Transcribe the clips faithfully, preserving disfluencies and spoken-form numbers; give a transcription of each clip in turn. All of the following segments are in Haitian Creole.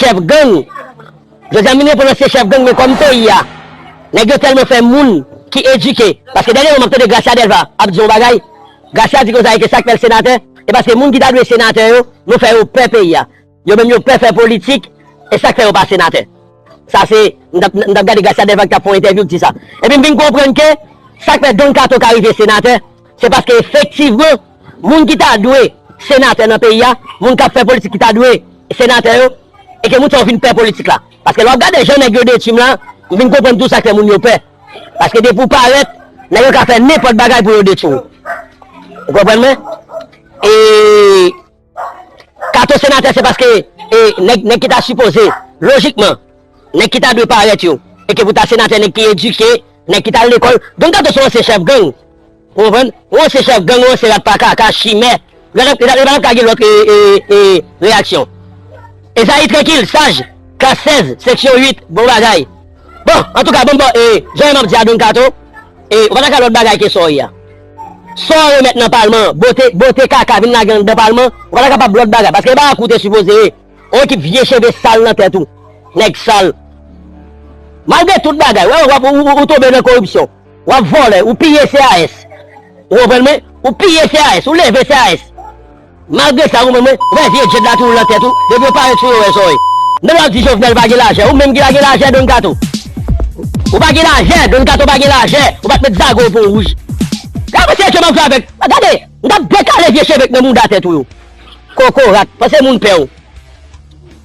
chèf gang. Jodi a m vin reponn ansyen chèf gang, men kòm peyi a, nèg yo tèlman fè moun ki edike. Paske dènyèman m ap tande Gracia Delva ap di yon bagay. Gracia di konsa e ke sa k fè l senatè, e paske moun ki ta dwe senatè yo, nou fè yo pè peyi a. Yo menm yo pè fè politik, e sa k fè yo pa senatè. Sa se, m t ap, m t ap gade Gracia Delva ki t ap fè yon entèvyou ki di sa. Epi m vin konprann ke sa k fè Don Kato ka rive senatè, se paske efektivman, moun ki ta dwe senatè nan peyi a, moun k ap fè politik ki ta dwe senatè yo, e ke moun sa yo vin pè politik la. Paske lè w ap gade jan nèg yo detwi m la, m vin konprann tou sa k fè moun yo pè. Paske depi w parèt, nèg yo ka fè nenpòt bagay pou yo detwi w. Ou konprann mwen? E Kato senatè se paske e, nèg, nèg ki ta sipoze, lojikman, nèg ki ta dwe parèt yo, e ke pou ta senatè, nèg ki edike, nèg ki t al lekòl. Don Kato se yon ansyen chèf gang. Ou konprann? Ou ansyen chèf gang, ou ansyen rat pa kaka, chimè. Li pa t ap ka gen lòt e, e, e, reyaksyon. Ezayi Trankil, saj, klas sèz, seksyon uit, bon bagay. Bon, antouka, bon, bon, e, jan m ap di a Don Kato, e, ou pa ta ka lòt bagay ke sa w ye a. Sa w remèt nan palman, bote, bote kaka vin lage anndan palman, ou pa ta kapab lòt bagay. Paske e pa ak ou te sipoze ye. Yon ekip vye cheve sal nan tèt ou. Nèg sal. Malgre tout bagay, w, w, w, ou, ou tonbe nan koripsyon. W ap vòlè, ou piye C A S. Ou konprann mwen? Ou piye C A S, ou leve C A S. Malgre sa, ou konprann mwen, ou wè vye djèd la toujou nan tèt ou. Depi yo parèt sou yo, wè sa w ye. Men w ap di Jovenel pa gen lajè, ou menm ki pa gen lajè, Don Kato. Ou pa gen lajè, Don Kato pa gen lajè, ou pa t met zago w pon wouj. Gade se ke m ap fè avèk. Gade, m t ap dekale vye cheve k nan mouda tèt ou yo. Kokorat, panse moun pè w.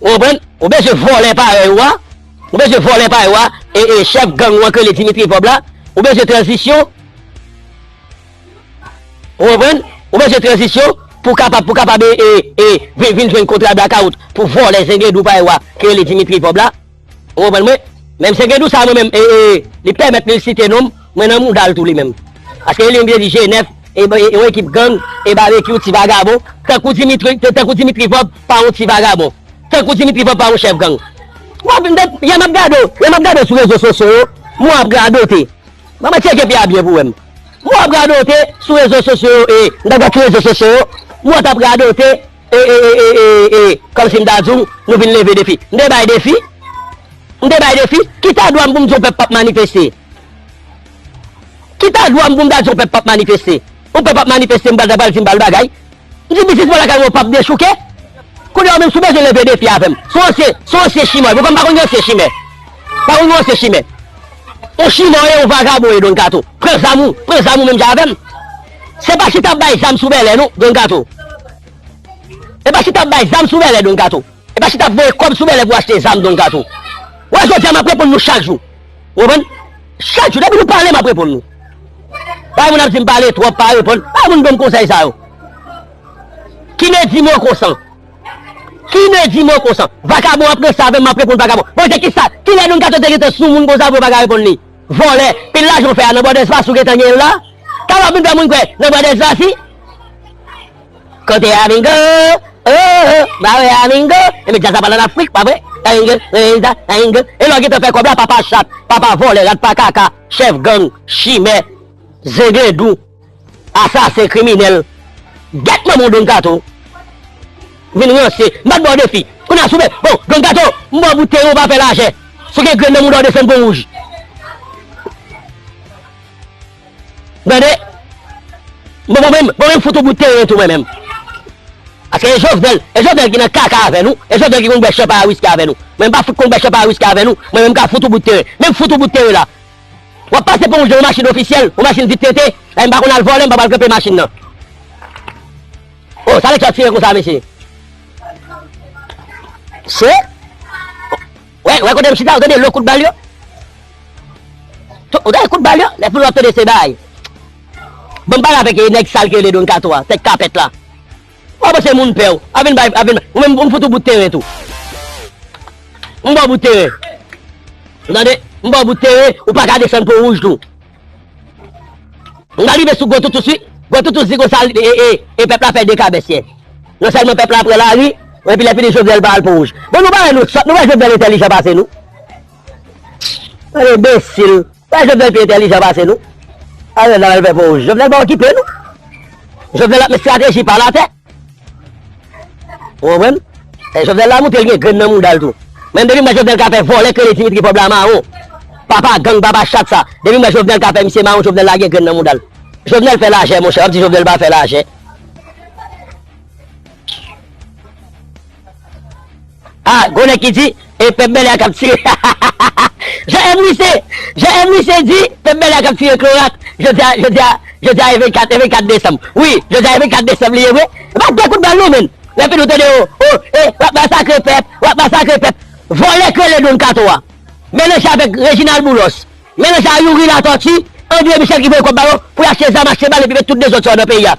Ou konprann? Ou bezwen vòlè parèy ou a. Ou bezwen vòlè parèy ou a. E, e chèf gang ou an k rele Dimitri Vorbe la. Ou bezwen tranzisyon. Ou konprann? Ou bezwen tranzisyon pou kapab, pou kapab, e, e, e, vin, vin jwenn kontra blakawout pou vòlè zengedou parèy ou a k rele Dimitri Vorbe la. Ou konprann mwen? Menm zengedou sa mwen menm, e, e, li pèmèt li site non m, mwen nan mouda l tou li menm. Paske li menm li di G nèf, e, e, e yon ekip gang, e babekyou ti vagabon, tankou Dimitri, tankou Dimitri Vorbe pa yon ti vagabon. Tankou Dimitri Vorbe pa yon chèf gang. W ap, yè m ap gade w, yè m ap gade w sou rezo sosyo yo, mwen w ap radote. Ban mwen tcheke pye a byen pou w wè m. Mwen w ap radote sou rezo sosyo yo, e, m t ap gade sou rezo sosyo yo, mwen w t ap radote, e, e, e, e, e, e, kòmsi m ta di w, nou vin leve defi. M te bay defi? M te bay defi? Ki ta dwa m pou m di yon pèp p ap manifeste? Ki ta dwa m pou m ta di yon pèp p ap manifeste? Yon pèp ap manifeste, m pral, pral di m pa l bagay? M di biznisman lakay mwen p ap dechouke. Kounye a ou menm si w bezwen leve defi avè m. Se yon ansyen, se yon ansyen chimè. Bon, kòm m pa konn gen ansyen chimè. Pa konn gen ansyen chimè. Yon chimè w ye, yon vagabon w ye, Don Kato. Pran zam ou, pran zam ou menm jan avè m. Se pa chita ap bay zam sou bèlè non, Don Kato. E pa chita ap bay zam sou bèlè, Don Kato. E pa chita ap voye kòb sou bèlè pou achte zam, Don Kato. Wè jodi a m ap reponn nou chak jou. Ou konprann? Chak jou, depi nou pale, m ap reponn nou. Pa moun ap di m pale twòp, pa reponn. Pa moun ban m konsèy sa yo. Ki ne di mwen konsan? Ki ne di mwen konsan? Vakabon ap ranse avè m, m ap reponn vakabon. Bon, se kisa? Kilè Don Kato te gentan sou moun konsa pou yo pa ka reponn li? Vòlè, pil lajan w fè a nan Bòdèz pa si w gentan gen l la? Talè w ap vin fè moun kwè nan Bòdèz la si? Kote Amingo? Oh, oh, ba we Amingo. Ebyen djaz la pa t ann Afrik, pa vre? Amingo, Amingo, Amingo. E lè w gentan fè kòb la, papa chat, papa vòlè, rat pa kaka, chèf gang, chimè, zenglendou, asasen, kriminèl. Gèt manman w Don Kato. Vin ranse. M pa t ba w defi. Kounye a si w vle, bon, Don Kato, m ba w bout teren, w pa fè lajè. Si w gen grenn nan mouda w, desann Pon Wouj. Tande? Bon, bon, mwen, bon, mwen fout ou bout teren tou, mwen menm. Paske e Jovenel, e Jovenel ki nan kaka avè nou, e Jovenel ki konn bwè chanpay a wiski avè nou. Mwen m pa fout konn bwè chanpay a wiski avè nou, mwen menm m ka fout ou bout teren. Menm fout ou bout teren la. W ap pase Pon Wouj nan yon machin ofisyèl, yon machin vit tete, la m pa konn al vòlè, m pa pral kanpe machin nan. Oh, sa lè w tire konsa, mesye. Se? Wè, wè kote m chita, ou tande lo kout bal yo? Ou tande kout bal yo? Lè pou w ap tande se bay. Ban m pale avèk nèg sal ki rele Don Kato a, tèt kapèt la. W ap panse moun pè w. A vin bay, a vin, ou menm, m fout ou bout teren tou. M ba w bout teren. Ou tande? M ba w bout teren, ou pa ka desann Pon Wouj tou. M ka rive sou Gwo Toutous wi. Gwo Toutous di konsa, e, e, e pèp la fè de kabès yè. Non sèlman pèp la pran lari, epi lè fini Jovenel pa al Pon Wouj. Bon, nou pa wè nou sòt, nou wè Jovenel entèlijan pase nou. Anbesil. Wè Jovenel pi entèlijan pase nou. Ariel la al fè Pon Wouj. Jovenel pa okipe nou. Jovenel ap met estrateji pa l atè. Ou konprann? E Jovenel la montre l gen grenn nan mouda l tou. Mwen menm depi m wè Jovenel ka fè vòlè k rele Dimitri Pòb la mawon. Papa gang, papa chat sa. Depi m wè Jovenel ka fè misye mawon, Jovenel lage grenn nan mouda l. Jovenel fè lajè, monchè. W ap di Jovenel pa fè lajè. Ah, gon nèg ki di, e pèp bèlè a k ap tire. Jan Èv Lise, Jan Èv Lise di, pèp bèlè a k ap tire klorak. Jodi a, jodi a, jodi a e vennkat, e vennkat desanm. Wi, jodi a e vennkat desanm li ye vre. E pa de kout bal non, menn. Lè fini ou tande yo, o, e, w ap masakre pèp, w ap masakre pèp. Vòlè k rele Don Kato a. Melanje avèk Reginald Boulos. Melanje a Youri Latortue, André Michel ki voye kòb ba yo pou y achte zam, achte bal epi met tout dezòd sa yo nan peyi a.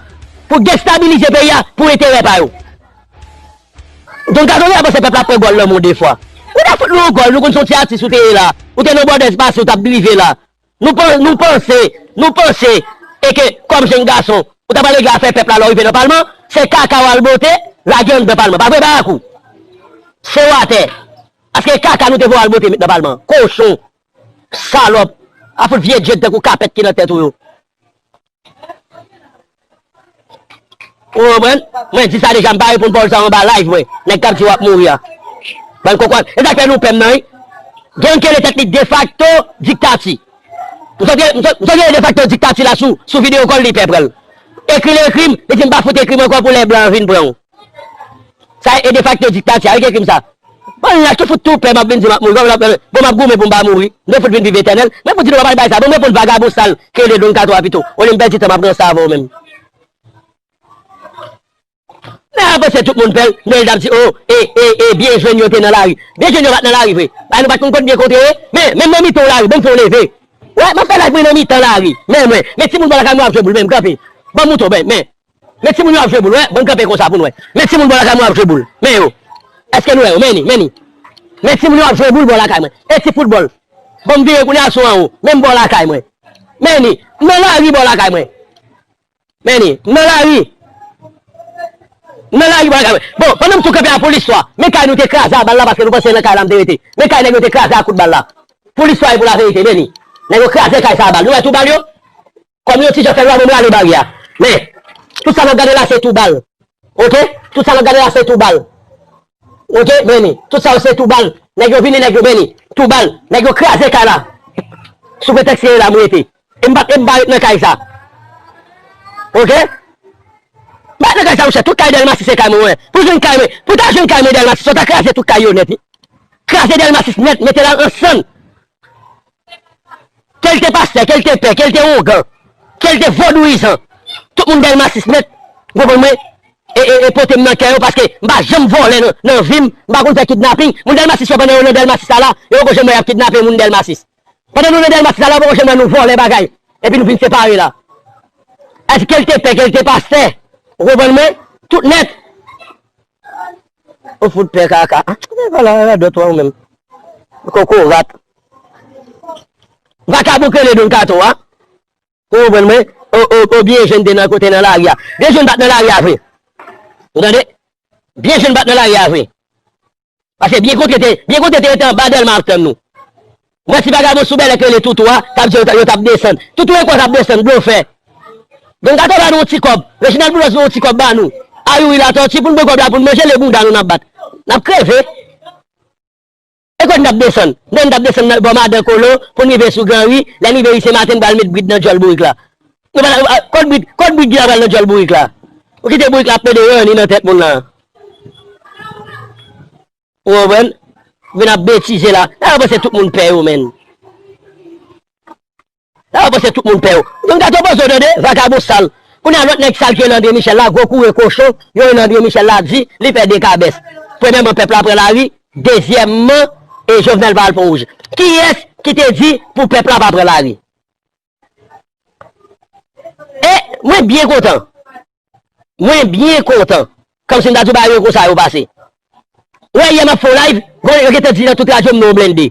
Pou destabilize peyi a, pou enterè pa yo. Don Kato genlè panse pèp la ap pran gòl nan men w de fwa. Ou ta fout nou yon gòl, nou konn se yon ti atis ou te ye la. Ou te nan bòdèz pase, ou t ap drive la. Nou pan-, nou panse, nou panse, e ke kòm jenn gason, ou ta pral regle afè pèp la lè w rive nan palman, se kaka w al bote, lage anndan palman. Pa vre, Barakou? Se w atè. Paske kaka nou te voye w al bote met nan palman. Kochon. Salòp. A fout vye djed tankou kapèt ki nan tèt ou yo. Ou konprann? Mwen di sa deja, m pa reponn pawòl sa yo anba live mwen. Nèg k ap di w ap mouri a. Bann kokorat. E sa k fè nou pè m nan, wi. Don K rele tèt li defakto diktati. M sot rele, m sot, m sot rele defakto diktati la sou, sou videyo kòl li pè pran l. Ekri l ekri m, li di m pa fout ekri m ankò pou lè blan an vin pran w. Sa e defakto diktati a, wi, ki ekri m sa. Bon, la ki fout tou pè m ap vin di m ap mouri. Bon, m ap goumen pou m pa mouri. M te fout vin viv etènèl. Men pou di nou pa pale bagay sa. Bon, m reponn vagabon sal ki rele Don Kato a pito. Olye m pèdi tan m ap ranse avè w menm. Men avan se tout moun pè l, men l t ap di, o, e, e, e, byen jwenn yo te nan lari. Byen jwenn yo pa t nan lari vre. Bay nou pa t konn kot byen kontre ye. Men, menm nan mitan yon lari, ban m fè w leve. Wè, m ap fè live mwen nan mitan lari. Men mwen, men timoun bò lakay mwen ap jwe boul, men m kanpe. Ban m moutre w, men, men. Men timoun yo ap jwe boul, wè, ban m kanpe konsa pou n wè. Men timoun bò lakay mwen ap jwe boul. Men yo. Èske nou wè yo? Men ni, men ni. Men timoun yo ap jwe boul bò lakay mwen. E ti foutbòl. Ban m vire kounye a sou anwo. Menm bò lakay mwen. Men ni. Nan lari bò lakay mwen. Men ni. Nan lari. Nan lari bò lakay mwen. Bon, pandan m tou kanpe a pou listwa. Men kay nou te kraze a bal la paske nou panse nan kay la m te rete. Men kay nèg yo te kraze a kout bal la. Pou listwa e pou laverite, men ni. Nèg yo kraze kay sa a bal. Nou wè tou bal yo? Kòm yon ti jan fè lwa, bon, m rale baryè a. Men, tout sa n ap gade la, se tou bal. Oke? Tout sa n ap gade la, se tou bal. Oke? Men ni. Tout sa yo, se tou bal. Nèg yo vini, nèg yo, men ni. Tou bal. Nèg yo kraze kay la. Sou pretèks se la m rete. E m pa, e m pa ret nan kay sa. Oke? M pa ret nan kay sa, monchè. Tout kay Dèlma sis se kay mwen, wè. Pou jwenn kay mwen, pou ta jwenn kay mwen Dèlma sis, fò ta kraze tout kay yo nèt, wi. Kraze Dèlma sis nèt, mete l an sann. Ke l te pastè, ke l te pè, ke l te wongan, ke l te vodouyizan. Tout moun Dèlma sis nèt, ou konprann mwen? E, e, e pote m nan kè yo, paske m pa janm vòlè nan, nan vi m, m pa konn fè kidnaping. Moun Dèlma sis yo pandan yo nan Dèlma sis la la, yo poko janm wè y ap kidnape moun Dèlma sis. Pandan nou nan Dèlma sis la la, yo poko janm wè nou vòlè bagay. Epi nou vin separe la. Èske l te pè, ke l te pastè? Ou konprann mwen? Tout nèt. Ou fout pè kaka. Ah, men vwala, radòt ou menm. Kokorat. Vakabon k rele Don Kato a. Ou konprann mwen? O, o, o, byen jwenn te nan kote nan lari a. Byen jwenn pa t nan lari a vre. Ou tande? Byen jwenn pa t nan lari a vre. Paske byen kontre te, byen kontre te rete anba Dèlma ap tann nou. Mwen si vagabon sou bèlè k rele Toutou a, t ap di yo t, yo t ap desann. Toutou e kwa t ap desann, blofè. Don Kato ba nou yon ti kòb. Reginald Boulos ba nou yon ti kòb ba nou. A Youri Latòti pou n pran kòb la pou n manje, le bounda nou n ap bat. N ap kreve. E kot n t ap desann? N t ap desann nan bò Madan Kolo pou n rive sou Gran Ri. Lè n rive Ri Sen Maten, n pral met brid nan djòl bourik la. Nou pral, a, kot brid, kot brid ki pral nan djòl bourik la? Ou kite bourik la ap plede ranni nan tèt moun lan. Ou konprann? Vin ap betize la. Lè yo panse tout moun pè yo, menn. Lè yo panse tout moun pè yo. Don Kato poze w tande, vagabon sal. Kounye a lòt nèg sal ki rele André Michel la, gwo koure kochon, yo rele André Michel la di, li pè de kabès. Premyèman, pèp la pran lari, dezyèmman, e Jovenel pa al Pon Wouj. Kiyès ki te di pou pèp la pa pran lari? E mwen byen kontan. Mwen byen kontan. Kòmsi m ta di w bagay yo konsa yo pase. Ou wè yè m ap fè yon live, gon yo gentan di nan tout radyo m nan yon blende.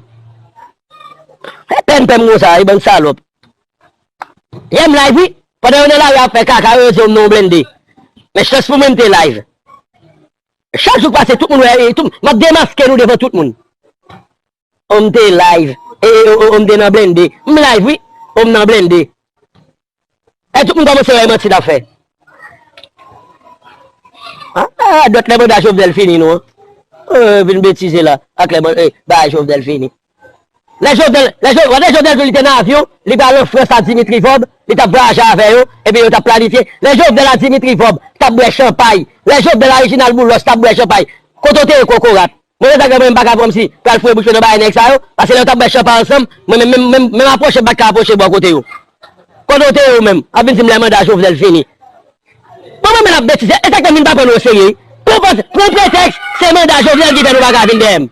E pè m pè m konsa, e bann salòp. Yè m live wi, pandan yo nan lari ap fè kaka yo, yo di yo m nan yon blende. Men chans pou mwen m te live. Chak jou k pase, tout moun wè, e, tout, m ap demaske nou devan tout moun. O m te live. E, e, o, o, o m te nan blende. M live, wi. O m nan blende. E tout moun kòmanse wè manti n ap fè. Ah, ah, dòt lè manda Jovenel fini nou, an. Eh, vin betize la. Ak lè, eh, bagay Jovenel fini. Lè Jovenel, lè Jo-, lè Jovenel di li te nan avyon, li pral an Frans ak Dimitri Vorbe, li t ap vwayaje avè yo, epi yo t ap planifye. Lè Jovenel ak Dimitri Vorbe t ap bwè chanpay. Lè Jovenel ak Reginald Boulos t ap bwè chanpay. Kote w te ye kokorat? Mwen menm sa k fè mwen m pa ka kòmsi pral foure bouch mwen nan bagay nèg sa yo, paske lè yo t ap bwè chanpay ansanm, mwen menm, menm, menm, menm apwoche m pa t ka apwoche bò kote yo. Kote w te ye ou menm? Ap vin di m lè manda Jovenel fini. Bon, mwen menm ap betize, e sa k fè m vin pa pran nou oserye. Pran, pran, pran pretèks, se manda Jovenel ki fè nou pa ka vin dèyè m.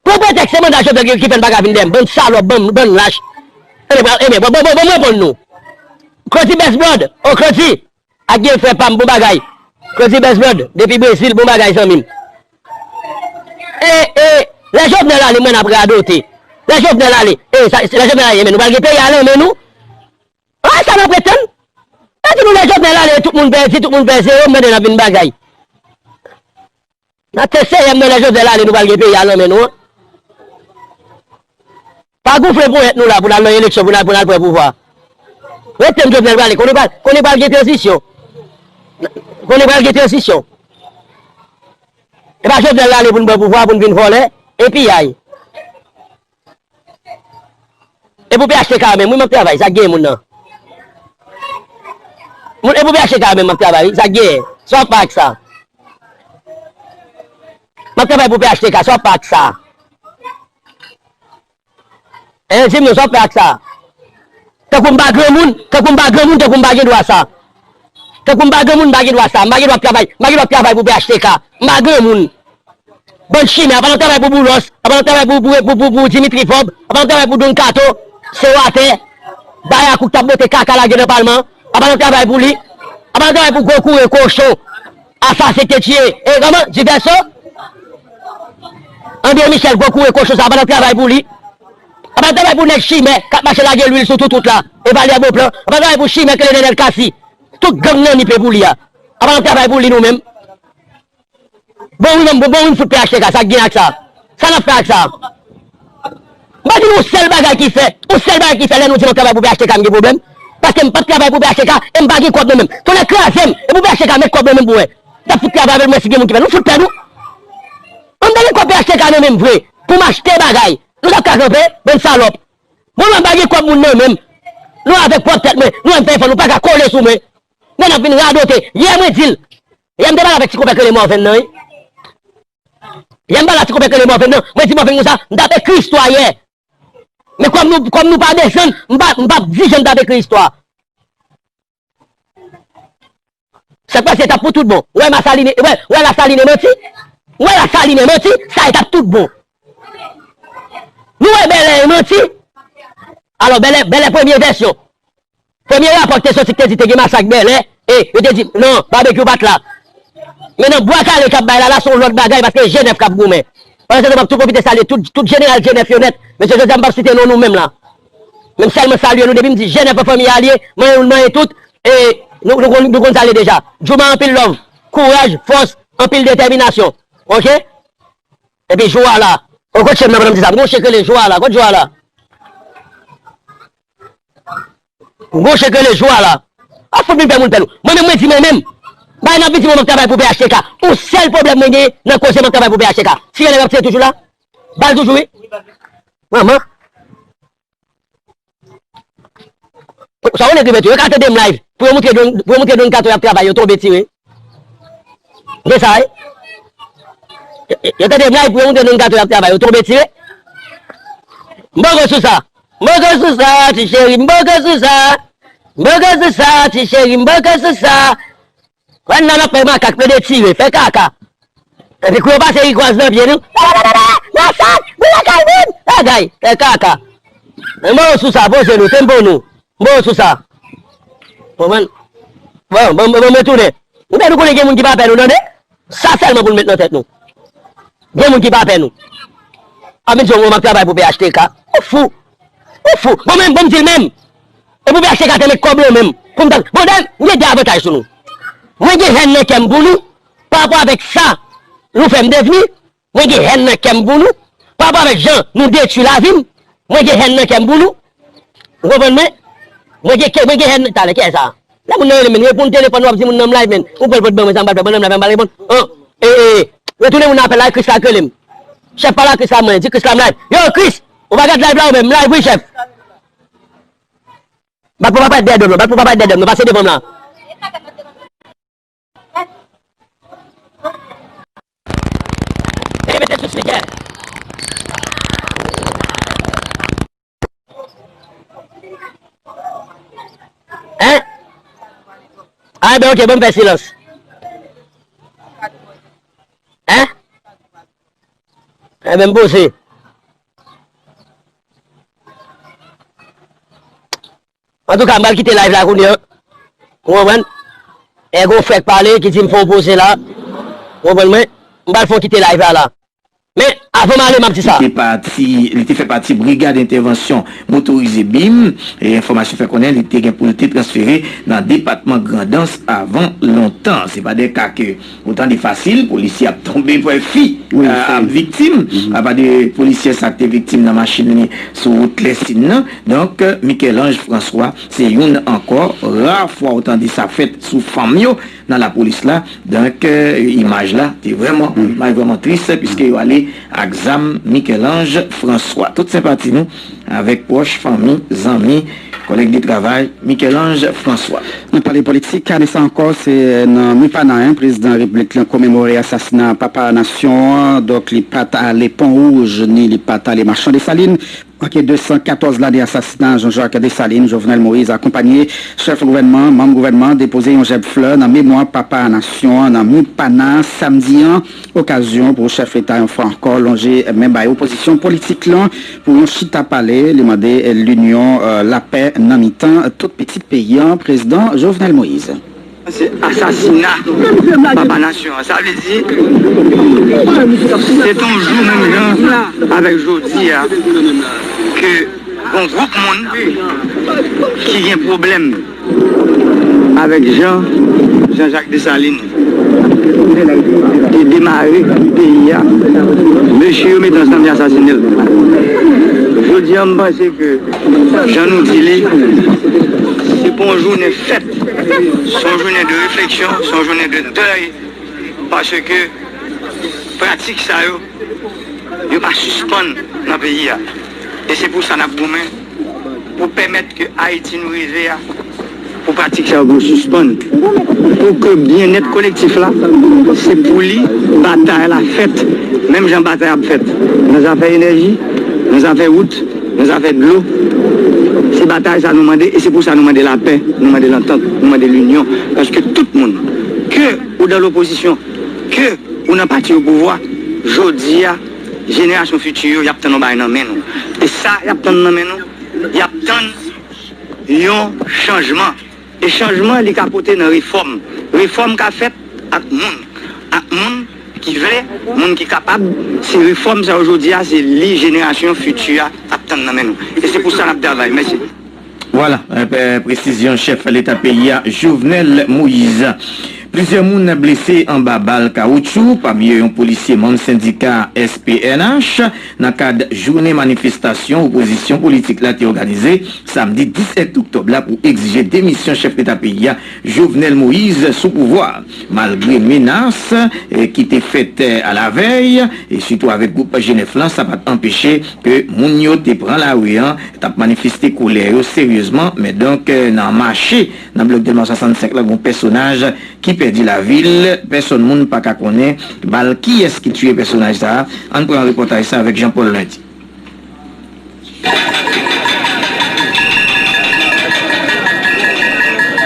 Pran pretèks, se manda Jovenel ki, ki fè n pa ka vin dèyè m. Bann salòp, bann, bann lach. Ebyen, ebyen, bon, bon, bon, bon, mwen reponn nou. Claudy Best Brod, oh Claudy, ak gen frè pa m, bon bagay. Claudy Best Brod, depi Brezil, bon bagay, zanmi m. E, e, lè Jovenel ale, mwen n ap radote. Lè Jovenel ale, e, sa, lè Jovenel ale, men nou pral gen peyi a nan men nou. Ah, sa n ap pretann? E di nou lè Jovenel ale, tout moun pèdi, tout moun fè zewo, m tande n ap vin bagay. Nan te serye m nan lè Jovenel ale, nou pral gen peyi a nan men nou an. Pa goufle ponyèt nou la pou n al nan eleksyon, pou n al, pou n al pran pouvwa. Ret tann Jovenel prale, konnen pral, konnen pral gen tranzisyon. Konnen pral gen tranzisyon. E pa Jovenel ale pou n pran pouvwa, pou n vin vòlè, epi ay. E pou P H T K menm, wi, m ap travay, sa k genyen moun nan. Moun, e pou P H T K menm, m ap travay, wi, sa k genyen. Sa w ap fè ak sa? M ap travay pou P H T K, sa w ap fè ak sa? E, di m non, sa w ap fè ak sa? Tankou m pa granmoun, tankou m pa granmoun, tankou m pa gen dwa sa. Tankou m pa granmoun, m pa gen dwa sa. M pa gen dwa ap travay, m pa gen dwa ap travay pou P H T K. M pa granmoun. Bann chimè, apa n ap travay pou Boulos, apa n ap travay pou, pou, pou, pou, pou Dimitri Vorbe, apa n ap travay pou Don Kato, sewatè, bayakou k t ap bote kaka lage nan palman, apa n ap travay pou li, apa n ap travay pou gwo koure kochon, asasen k te tiye, e kòman, Diverso? André Michel, gwo koure kochon sa, apa n ap travay pou li, apa n ap travay pou nèg chimè k ap mache lage lwil sou tout wout la, e Valè Bonplan, apa n ap travay pou chimè k rele Nenel Cassy, tout gang nan nipe pou li a, apa n ap travay pou li nou menm? Bon, wi, bon, bon, wi, m fout P H T K, sa k gen ak sa? Sa n ap fè ak sa? M pa di nou yon sèl bagay ki fè, yon sèl bagay ki fè lè nou di m ap travay pou P H T K, m gen pwoblèm. Paske m p ap travay pou P H T K, e m pa gen kòb nan men m. Tonnè kraze m, e pou P H T K met kòb nan men m pou wè. N ap fout travay avè l, m wè si gen moun ki fè l. Nou fout pè nou. An m ta gen kòb P H T K nan men m vre, pou m achte bagay. Nou t ap ka kanpe, bann salòp. Bon, mwen m pa gen kòb moun nan men m. Nou avèk pwòp tèt mwen, nou wè m fè efò, nou pa ka kole sou mwen. Men n ap vin radote. Yè mwen di l, yè m te pale avèk ti konpè k rele Mòvenn nan, wi. Yè m pale ak ti konpè k rele Mòvenn nan. Mwen di Mòvenn konsa, m t ap ekri istwa yè. Men kòm nou, kòm nou pa desann, m pa, m p ap di jan m t ap ekri istwa. Sa k pase t ap pou tout bon. Ou wè Masalinen, ou wè, ou wè Lasalinen manti? Ou wè Lasalinen manti? Sa e t ap tout bon. Nou wè Bèlè manti? Alò, Bèlè, Bèlè premye vèsyon. Premye rapò ki te soti ki te di te gen masak Bèlè, e yo te di, non, Babekyou pa t la. Men nan Bwa Kale k ap bay la, la se yon lòt bagay, paske G nèf k ap goumen. Pandan se tan, m ap tou pwofite salye tout, tout jeneral G nèf yo nèt. Mesye, jodi a m p ap site non nou menm la. Men m sèlman salye nou, depi m di G nèf an fanmi a l ye, manyen youn, manyen tout, e nou, nou konn, nou konn sa l ye deja. Djouma, anpil love, kouraj, fòs, anpil detèminasyon. Oke? Epi jou a la. O, kot chen nan pandan m di sa? M gon chen k rele jou a la. Kot jou a la? M gon chen k rele jou a la. A fout vin fè moun pè nou. Mwen menm, mwen di mwen menm. Bay n ap vin di mwen m ap travay pou P H T K. Yon sèl pwoblèm mwen genyen nan koze m ap travay pou P H T K. Sirèl ap tire toujou la? Bal toujou, wi. Manman. Sa w nèg rebèt yo, yo ka tande m live. Pou yo moutre Don, pou yo moutre Don Kato y ap travay, yo tonbe tire. De sa, wi. Yo, yo, yo tande m live, pou yo moutre Don Kato y ap travay, yo tonbe tire. M poko sou sa. M poko sou sa, ti cheri, m poko sou sa. M poko sou sa, ti cheri, m poko sou sa. Wè n nan ap fè makak, plede tire, fè kaka. Epi kou yo pase rigwaz nan pye nou. Masak, boule kay moun, bagay, fè kaka. Men mwen sou sa, poze nou, tempo nou. Mwen sou sa. Konprann? Bon, bon, bon, mwen tounen. Ou fè nou konnen gen moun ki pa pè nou, tande? Sa sèlman pou n met nan tèt nou. Gen moun ki pa pè nou. A vin di w mwen m ap travay pou P H T K. Ou fou. Ou fou. Bon, men, bon, m di l menm. E pou P H T K te met kòb lan menm. Pou m ta, bon, dayè, m gen de avantaj sou nou. Mwen gen hèn nan kè m pou nou, pa rapò avèk sa nou fè m devni. Mwen gen hèn nan kè m pou nou, pa rapò avèk jan nou detwi lavi m. Mwen gen hèn nan kè m pou nou. Ou konprann mwen? Mwen gen kè, mwen gen hèn, talè, kiyès sa? Lè moun nan rele m, reponn telefòn, w ap di moun nan m live, men. Ou pral pot ban mwen sa m pral fè, pandan m live, m pral reponn. An, e, e, Retounen moun nan apèl la, Chris la k rele m. Chèf pa la, Chris la mwen, di Chris la m live. Yo, Chris, ou pa gad live la ou menm, m live wi, chèf. Bat pou papa dèdòm nan, bat pou papa dèdòm nan, pase devan m la. E mete sou spikè. Hein? Ah, ben, ok, bon, m fè silans. Hein? Eh ben, m poze. Antouka, m pral kite live la kounye a. Ou konprann? E gon frè k pale, ki di m fè yon poze la. Ou konprann mwen? M pral fè yon kite live la la. Men, avan m ale, m ap di sa. Li te pati, li te fè pati brigad entèvansyon motorize bim. E enfòmasyon fè konnen li te gen pou l te transfere nan depatman Grandans avan lontan. Se pa de ka ke ou tande fasil, polisye ap tonbe, pwè fi, wi, a, ap viktim. Apa de polisye sa k te viktim nan machin li sou wout Lèsin nan. Donk, Michel-Ange François, se youn ankò ra fwa ou tande sa fèt sou fanm yo nan lapolis la. Donk, imaj la te vrèman, imaj vrèman tris, piske yo ale ak zam Michel-Ange François. Tout senpati nou avèk pwòch, fanmi, zanmi, kòlèg de travay Michel-Ange François. Nou pale politik, ane sa ankò, se nan Mipana, en, prezidan repiblik lan komemore asasina papa nasyon an. Donk, li pa t ale Pon Wouj, ni li pa t ale Machan Desalin. Manke de san katòz lane asasina Jean-Jacques Dessalines, Jovenel Moïse akonpanye chèf gouvènman, manm gouvènman an depoze yon jèb flè nan memwa papa nasyon an nan Mipana samdi an. Okazyon pou chèf leta yon fwa ankò lonje men bay opozisyon politik lan pou yon chita pale. Li mande linyon, eh, lapè nan mitan tout pitit peyi an, prezidan Jovenel Moïse. Se asasina papa nasyon an. Sa vle di, se te yon jou menm jan avèk jodi a ke gon gwoup moun ki gen pwoblèm avèk jan Jean-Jacques Dessalines te demare peyi a. Mesye yo mete ansanm, y asasine l. Jodi a, m panse ke, jan nou di li, se pa yon jounen fèt. Se yon jounen de refleksyon, se yon jounen de dèy, paske pratik sa yo, yo pa sispann nan peyi a. E se pou sa n ap goumen pou pèmèt ke Ayiti nou rive a, pou pratik sa yo pou sispann. Pou ke byennèt kolektif la, se pou li batay la fèt, menm jan batay ap fèt nan zafè enèji, nan zafè wout, nan zafè dlo. Se batay sa nou mande, e se pou sa nou mande lapè, nou mande lantant, nou mande linyon. Paske tout moun, ke ou nan lopozisyon, ke ou nan pati o pouvwa, jodi a, jenerasyon fiti yo, y ap tann yon bagay nan men nou. E sa y ap tann nan men nou, y ap tann yon chanjman. E chanjman, li ka pote nan refòm. Refòm ka fèt ak moun. Ak moun ki vle, moun ki kapab. Se refòm sa yo jodi a, se li jenerasyon fiti a ap tann nan men nou. E se pou sa n ap travay. Mèsi. Vwala, eh, pe-, presizyon chèf leta peyi a, Jovenel Moïse. Plizyè moun blese anba bal kawoutchou, pami yo yon polisye manm sendika S P N H, nan kad jounen manifestasyon opozisyon politik la te òganize samdi disèt oktòb la pou egzije demisyon chèf leta peyi a, Jovenel Moïse, sou pouvwa a. Malgre menas, eh, ki te fèt, eh, alavèy, e sitou avèk gwoup G nèf lan, sa pa t anpeche ke moun yo te pran lari an, t ap manifeste kolè yo seryezman, men donk, eh, nan mache nan blòk Dèlma swasannsenk la, gon pèsonaj ki pèdi lavi l, pèsòn moun pa ka konnen bal kiyès ki tiye pèsonaj sa a. Ann pran repòtaj sa avèk Jean Paul Lundi.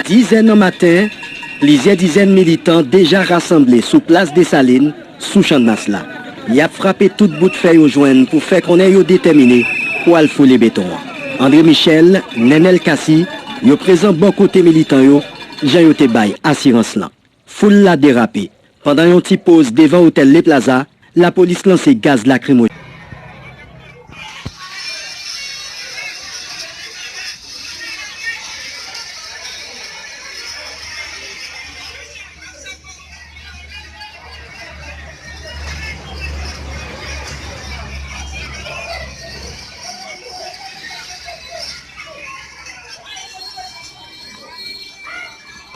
Dizè nan maten, plizyè dizèn militan deja rasanble sou plas Desalin, sou Channmas la. Y ap frape tout bout fè yo jwenn pou fè konnen yo detèmine pou al foule beton an. André Michel, Nenel Cassy, yo prezan bò kote militan yo, jan yo te bay asirans lan. Foul la derape. Pandan yon ti poz devan otèl Le Plaza, lapolis lanse gaz lakrimojèn.